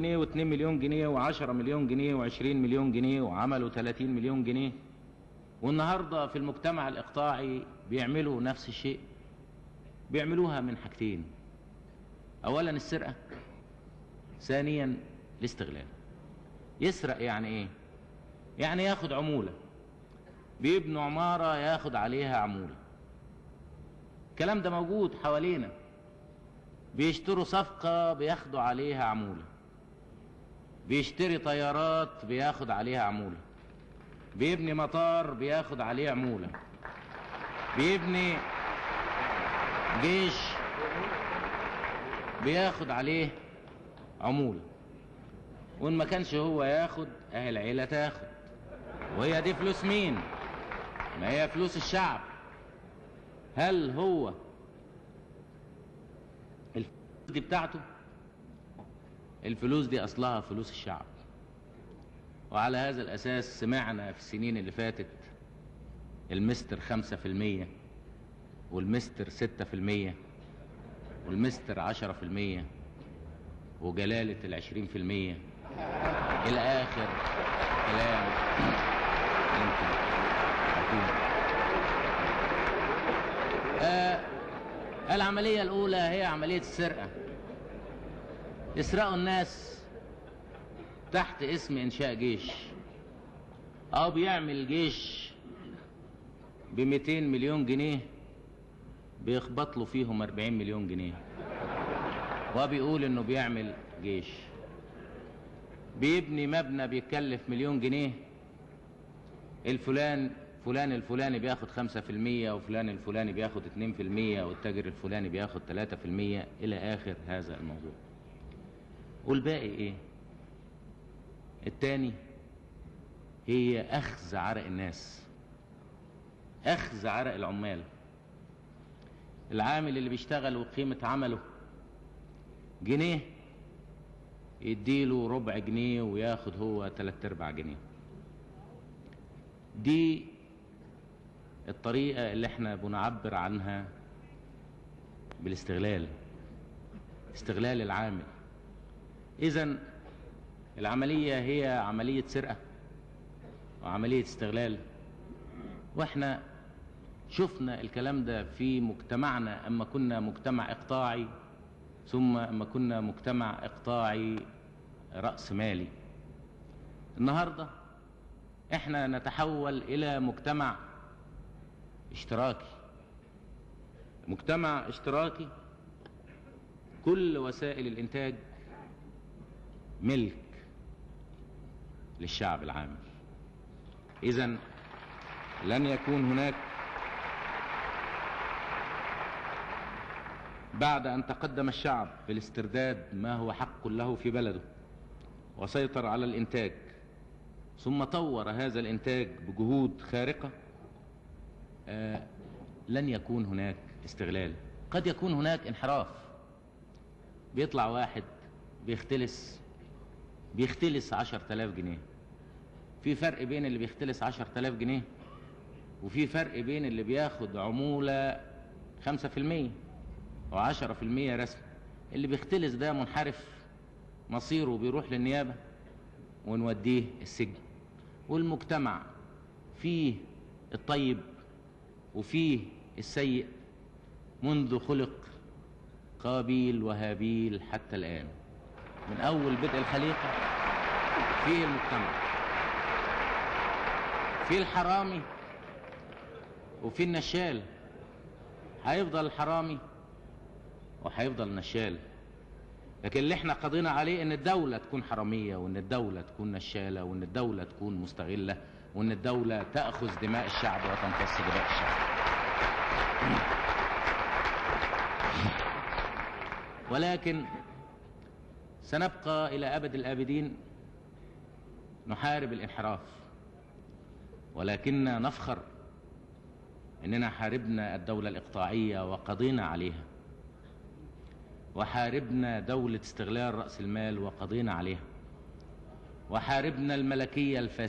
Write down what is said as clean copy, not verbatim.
جنيه و2 مليون جنيه و10 مليون جنيه و20 مليون جنيه، وعملوا 30 مليون جنيه. والنهارده في المجتمع الإقطاعي بيعملوا نفس الشيء. بيعملوها من حاجتين: أولا السرقة، ثانيا الاستغلال. يسرق يعني إيه؟ يعني ياخد عمولة. بيبنوا عمارة ياخد عليها عمولة. الكلام ده موجود حوالينا. بيشتروا صفقة بياخدوا عليها عمولة، بيشتري طيارات بياخد عليها عمولة، بيبني مطار بياخد عليه عمولة، بيبني جيش بياخد عليه عمولة. وإن ما كانش هو ياخد، أهل العيلة تاخد. وهي دي فلوس مين؟ ما هي فلوس الشعب. هل هو الفلوس دي بتاعته؟ الفلوس دي أصلها فلوس الشعب. وعلى هذا الأساس سمعنا في السنين اللي فاتت المستر 5%، والمستر 6%، والمستر 10%، وجلالة 20%، إلى آخر كلام يمكن يكون. العملية الأولى هي عملية السرقة. يسرقوا الناس تحت اسم إنشاء جيش، أو بيعمل جيش ب200 مليون جنيه بيخبط له فيهم 40 مليون جنيه وبيقول إنه بيعمل جيش. بيبني مبنى بيكلف مليون جنيه، الفلان فلان الفلاني بياخد 5%، وفلان الفلاني بياخد 2%، والتاجر الفلاني بياخد 3%، إلى آخر هذا الموضوع. والباقي إيه؟ التاني هي أخذ عرق الناس، أخذ عرق العمال. العامل اللي بيشتغل وقيمة عمله جنيه يديله ربع جنيه وياخد هو 3/4 جنيه. دي الطريقة اللي احنا بنعبر عنها بالاستغلال، استغلال العامل. إذن العملية هي عملية سرقة وعملية استغلال. واحنا شفنا الكلام ده في مجتمعنا أما كنا مجتمع إقطاعي، ثم أما كنا مجتمع إقطاعي رأس مالي. النهاردة احنا نتحول إلى مجتمع اشتراكي، مجتمع اشتراكي كل وسائل الإنتاج ملك للشعب العامل. إذن لن يكون هناك بعد أن تقدم الشعب بالاسترداد ما هو حق له في بلده وسيطر على الإنتاج، ثم طور هذا الإنتاج بجهود خارقة، لن يكون هناك استغلال. قد يكون هناك انحراف، بيطلع واحد بيختلس 10,000 جنيه. في فرق بين اللي بيختلس 10,000 جنيه وفي فرق بين اللي بياخد عمولة 5% و10% رسمي. اللي بيختلس ده منحرف، مصيره بيروح للنيابة ونوديه السجن. والمجتمع فيه الطيب وفيه السيء منذ خلق قابيل وهابيل حتى الآن، من أول بدء الخليقة فيه المجتمع، فيه الحرامي وفيه النشال. هيفضل الحرامي وهيفضل النشال، لكن اللي احنا قضينا عليه ان الدولة تكون حرامية، وان الدولة تكون نشالة، وان الدولة تكون مستغلة، وان الدولة تأخذ دماء الشعب وتمتص دماء الشعب. ولكن سنبقى إلى أبد الآبدين نحارب الانحراف، ولكننا نفخر إننا حاربنا الدولة الإقطاعية وقضينا عليها، وحاربنا دولة استغلال رأس المال وقضينا عليها، وحاربنا الملكية الفاسدة.